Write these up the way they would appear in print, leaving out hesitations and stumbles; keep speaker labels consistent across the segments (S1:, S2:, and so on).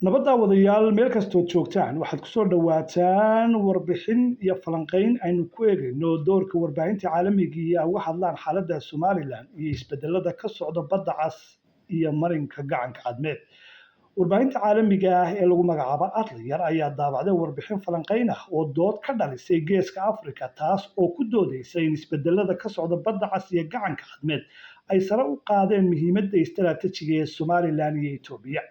S1: Nabad daawadayaal, meel kastood joogtaan, waxaad kusoo dhawaataan warbixin iyo falanqayn aynu ku eegayno doorka warbaahinta caalamiga iyo uga hadlaan xaaladda Somaliland iyo isbedelada ka socda Badda Cas iyo marinka Gacanka Cadmeed. Warbaahinta caalamiga ah ee lagu magacaabo Atlayar ayaa daabacday warbixin falanqayn ah oo dood ka dhalisay Geeska Afrika, taas oo ku doodeysa in isbedelada ka socda Badda Cas iyo Gacanka Cadmeed ay sare u qaadeen muhiimadda istaraatiijiga ee Somaliland iyo Itoobiya.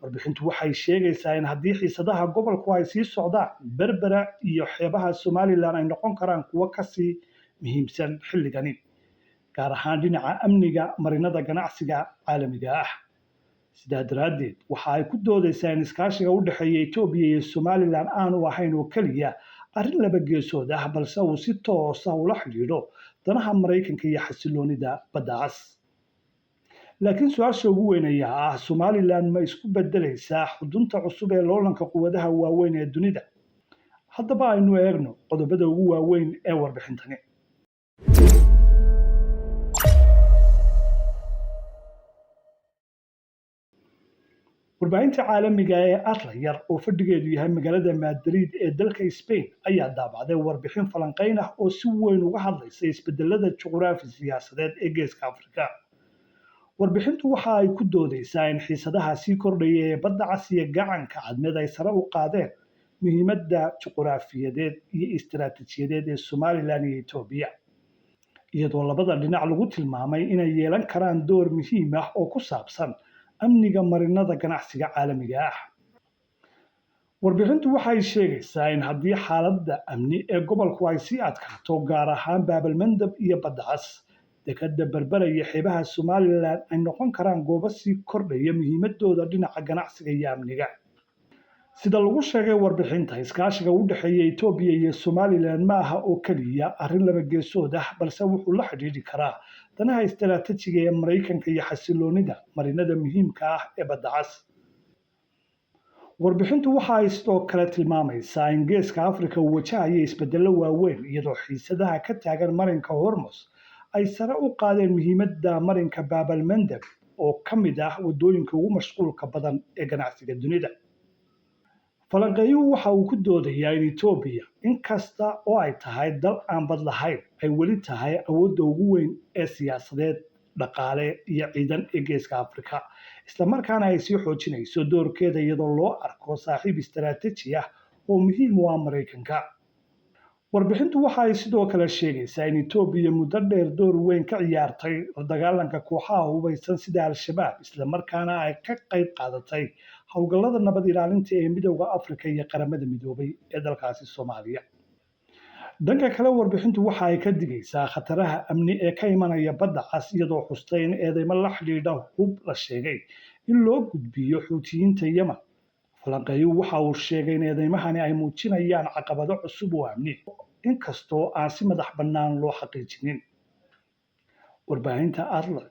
S1: Warbixintu waxay sheegaysaa in haddii xiisadaha gobolku ay sii socdaan, Berbera iyo xeebaha Somaliland ay noqon karaan kuwo kasii muhiimsan xilligani, gaar ahaan dhinaca amniga marinada ganacsiga caalamiga ah. Sidaa daraaddeed, waxa ay ku doodeysaa in iskaashiga u dhexeeya Itoobiya iyo Somaliland aanu ahayn oo keliya arrin laba geesood ah, balse uu si toos ah ula xidhiidho danaha Maraykanka iyo xasiloonida Badda Cas. Laakiin su-aasha ugu weyn ayaa ah: Somaliland ma isku bedelaysaa xudunta cusub ee loolanka quwadaha waaweyn ee dunida? Haddaba aynu eegno qodobada ugu waaweyn ee warbixintani. Warbaahinta caalamiga ee Atlayar, oo fadhigeedu yahay magaalada Madrid ee dalka Spain, ayaa daabacday warbixin falanqayn ah oo si weyn uga hadlaysa isbedelada juqraafi siyaasadeed ee Geeska Afrika. Warbixintu waxa ay ku doodeysaa in xiisadaha sii kordhaya ee Badda Cas iyo Gacanka Cadmeed ay sare u qaadeen muhiimadda juqraafiyadeed iyo istaraatiijiyadeed ee Somaliland iyo Itoobiya, iyadoo labada dhinac lagu tilmaamay inay yeelan karaan door muhiim ah oo ku saabsan amniga marinada ganacsiga caalamiga ah. Warbixintu waxay sheegaysaa in haddii xaaladda amni ee gobolku ay sii adkaato, gaar ahaan Baabalmandab iyo Badda Cas, dekadda Berbera iyo xeebaha Somaliland ay noqon karaan goobo sii kordhaya muhiimadooda dhinaca ganacsiga iyo amniga. Sida lagu sheegay warbixinta, iskaashiga u dhexeeya Itoobiya iyo Somaliland ma aha oo keliya arrin laba geesood ah, balse wuxuu la xidhiidhi karaa danaha istaraatiijiga ee Maraykanka iyo xasiloonida marinada muhiimka ah ee Badda Cas. Warbixintu waxa ay sidoo kale tilmaamaysaa in Geeska Afrika uu wajahayo isbedello waaweyn, iyadoo xiisadaha ka taagan marinka Hormuz ay sare u qaadeen muhiimadda marinka Baabalmandab, oo ka mid ah waddooyinka ugu mashquulka badan ee ganacsiga dunida. Falanqeeyuhu waxa uu ku doodayaa in Itoobiya, inkasta oo ay tahay dal aan bad lahayn, ay weli tahay awoodda ugu weyn ee siyaasadeed, dhaqaale iyo ciidan ee Geeska Afrika, islamarkaana ay sii xoojinayso doorkeeda iyadoo loo arko saaxiib istaraatiiji ah oo muhiim u ah Maraykanka. Warbixintu waxa ay sidoo kale sheegaysaa in Itoobiya muddo dheer door weyn ka ciyaartay la dagaalanka kooxaha hubeysan sida Al-Shabaab, islamarkaana ay ka qayb qaadatay howlgallada nabad ilaalinta ee Midowda Afrika iyo Qaramada Midoobay ee dalkaasi Soomaaliya. Dhanka kale, warbixintu waxa ay ka digaysaa khataraha amni ee ka imanaya Badda Cas, iyadoo xustay in eedeymo la xidhiidha hub la sheegay in loo gudbiyo Xuutiyiinta Yemen. Falanqeeyuhu waxa uu sheegay in eedeymahani ay muujinayaan caqabado cusub oo amni, inkastoo aan si madax bannaan loo xaqiijinin. Warbaahinta Atlas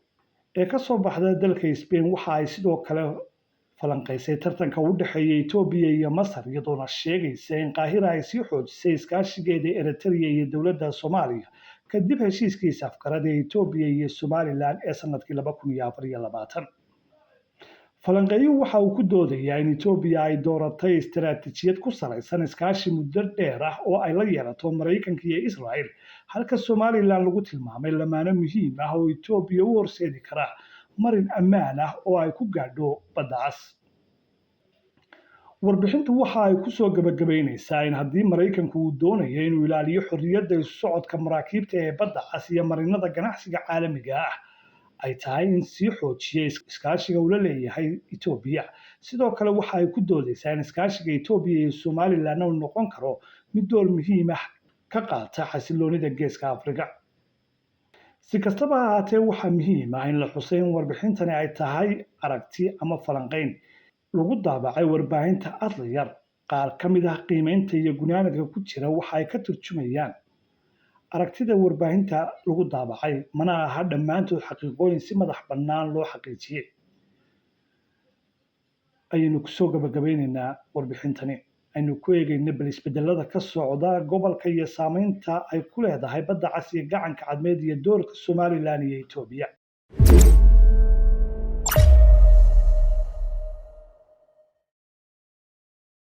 S1: ee ka soo baxda dalka Spain waxa ay sidoo kale falanqaysay tartanka u dhexeeya Itoobiya iyo Masar, iyadoona sheegaysa in Qaahira ay sii xoojisay iskaashigeeda Eritrea iyo dowladda Soomaaliya kadib heshiiskii is-afgarad ee Itoobiya iyo Somaliland ee sanadkii 2024. Falanqeeyuhu waxa uu ku doodayaa in Itoobiya ay dooratay istaraatiijiyad ku salaysan iskaashi muddo dheer ah oo ay la yeelato Maraykanka iyo Israel, halka Somaliland lagu tilmaamay lamaane muhiim ah oo Itoobiya u horseedi kara marin ammaan ah oo ay ku gaadho Badda Cas. Warbixintu waxa ay kusoo gabagabaynaysaa in haddii Maraykanku uu doonayo inuu ilaaliyo xorriyadda isu socodka maraakiibta ee Badda Cas iyo marinada ganacsiga caalamiga ah, ay tahay in sii xoojiya iskaashiga uu la leeyahay Itoobiya. Sidoo kale, waxa ay ku doodeysaa in iskaashiga Itoobiya iyo Somaliland uu noqon karo mid door muhiim ah ka qaata xasiloonida Geeska Afrika. Si kastaba ha ahaatee, waxaa muhiim ah in la xusay in warbixintani ay tahay aragti ama falanqayn lagu daabacay warbaahinta Atlayar. Qaar ka mid ah qiimeynta iyo gunaanadka ku jira waxa ay ka turjumayaan aragtida warbaahinta lagu daabacay, mana aha dhammaantood xaqiiqooyin si madax bannaan loo xaqiijiyey. Ayaynu kusoo gabagabeyneynaa warbixintani aynu ku eegayna bal isbedelada ka socda gobolka iyo saameynta ay ku leedahay Badda Cas iyo Gacanka Cadmeed iyo doorka Somaliland iyo Itoobiya.